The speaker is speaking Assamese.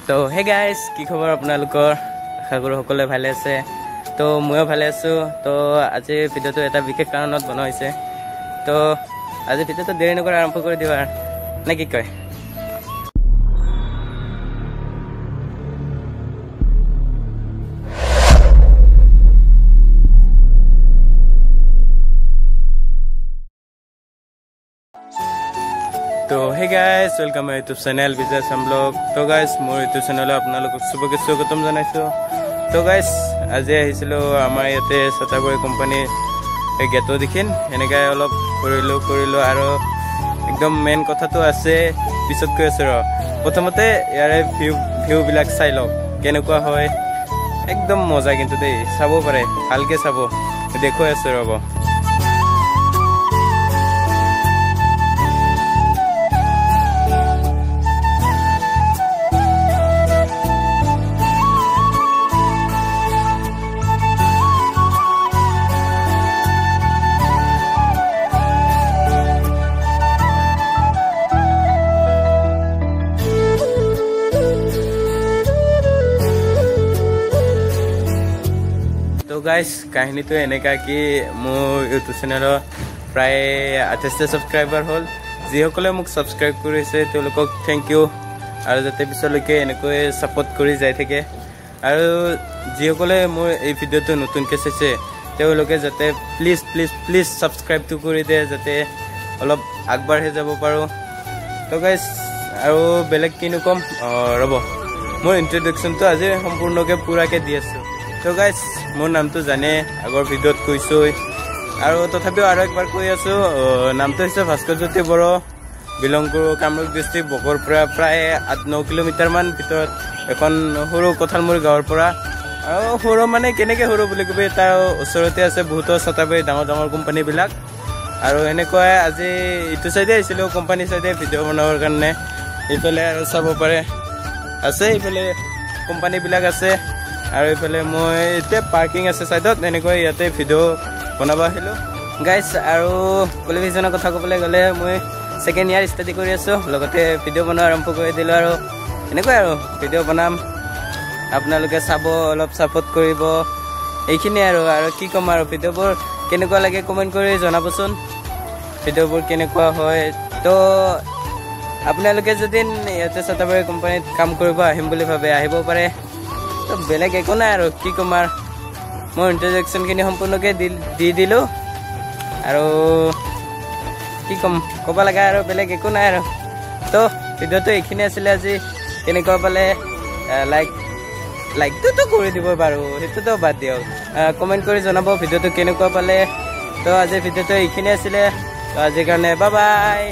তো হে গাইজ, কি খবৰ আপোনালোকৰ? আশা কৰোঁ সকলোৱে ভালে আছে। তো ময়ো ভালে আছোঁ। তো আজি ভিডিঅ'টো এটা বিশেষ কাৰণত বনোৱা হৈছে। তো আজি ভিডিঅ'টো দেৰি নকৰি আৰম্ভ কৰি দিওঁ আৰু, নে কি কয়? তো hey guys, welcome my YouTube channel Vijay Assam blog. তো গাইজ, মোৰ ইউটিউব চেনেলত আপোনালোকক চবকে স্বাগতম জনাইছোঁ। তো গাইজ, আজি আহিছিলোঁ আমাৰ ইয়াতে ছাতাবাৰী কোম্পানীৰ এই গেটৰ দেখিন, এনেকৈ অলপ ফুৰিলোঁ কৰিলোঁ। আৰু একদম মেইন কথাটো আছে, পিছত কৈ আছোঁ ৰ। প্ৰথমতে ইয়াৰে ভিউবিলাক চাই লওক কেনেকুৱা হয়। একদম মজা কিন্তু দেই, চাব পাৰে, ভালকৈ চাব, দেখুৱাই আছোঁ ৰ'ব। গাইজ, কাহিনীটো এনেকুৱা কি, মোৰ ইউটিউব চেনেলৰ প্ৰায় 28টা ছাবস্ক্ৰাইবাৰ হ'ল। যিসকলে মোক ছাবস্ক্ৰাইব কৰিছে তেওঁলোকক thank U, আৰু যাতে পিছলৈকে এনেকৈ ছাপোৰ্ট কৰি যাই থাকে। আৰু যিসকলে মোৰ এই ভিডিঅ'টো নতুনকৈ চাইছে তেওঁলোকে যাতে প্লিজ প্লিজ প্লিজ ছাবস্ক্ৰাইবটো কৰি দিয়ে, যাতে অলপ আগবাঢ়ি যাব পাৰোঁ। তো গাইজ, আৰু বেলেগ কিনো ক'ম, ৰ'ব, মোৰ ইণ্ট্ৰডাকশ্যনটো আজি সম্পূৰ্ণকৈ পূৰাকৈ দি আছোঁ। তো গাইজ, মোৰ নামটো জানে, আগৰ ভিডিঅ'ত কৈছোঁ, আৰু তথাপিও আৰু একবাৰ কৈ আছোঁ। নামটো হৈছে ভাস্কৰ জ্যোতি বড়ো, বিলং কৰোঁ কামৰূপ ডিষ্ট্ৰিক্ট বকোৰ পৰা প্ৰায় 8-9 কিলোমিটাৰমান ভিতৰত এখন সৰু কঁঠালমুৰি গাঁৱৰ পৰা। আৰু সৰু মানে কেনেকৈ সৰু বুলি ক'বি, তাৰ ওচৰতে আছে বহুতো ছাতাবাৰী ডাঙৰ ডাঙৰ কোম্পানীবিলাক। আৰু এনেকুৱাই আজি ইটো চাইডে আহিছিলোঁ, কোম্পানী চাইডে ভিডিঅ' বনাবৰ কাৰণে। এইফালে আৰু চাব পাৰে আছে, এইফালে কোম্পানীবিলাক আছে। আৰু এইফালে মই এতিয়া পাৰ্কিং আছে চাইডত, এনেকৈ ইয়াতে ভিডিঅ' বনাব আহিলোঁ গাইজ। আৰু কোৱালিফিকেশ্যনৰ কথা ক'বলৈ গ'লে মই ছেকেণ্ড ইয়াৰ ষ্টাডি কৰি আছোঁ, লগতে ভিডিঅ' বনোৱা আৰম্ভ কৰি দিলোঁ। আৰু এনেকুৱাই আৰু ভিডিঅ' বনাম, আপোনালোকে চাব, অলপ ছাপোৰ্ট কৰিব, এইখিনিয়ে আৰু। আৰু কি ক'ম আৰু, ভিডিঅ'বোৰ কেনেকুৱা লাগে কমেণ্ট কৰি জনাবচোন, ভিডিঅ'বোৰ কেনেকুৱা হয়। তো আপোনালোকে যদি ইয়াতে ছাতাবাৰী কোম্পানীত কাম কৰিব আহিম বুলি ভাবে, আহিব পাৰে। তো বেলেগ একো নাই আৰু কি ক'ম আৰু, মই ইণ্ট্ৰডাকশ্যনখিনি সম্পূৰ্ণকৈ দি দিলোঁ। আৰু কি ক'ম, ক'ব লগা আৰু বেলেগ একো নাই আৰু। তো ভিডিঅ'টো এইখিনি আছিলে আজি, কেনেকুৱা পালে লাইকটোতো কৰি দিব বাৰু, সেইটোতো বাদ দিয়ক, কমেণ্ট কৰি জনাব ভিডিঅ'টো কেনেকুৱা পালে। তো আজিৰ ভিডিঅ'টো এইখিনি আছিলে, তো আজিৰ কাৰণে বাই বাই।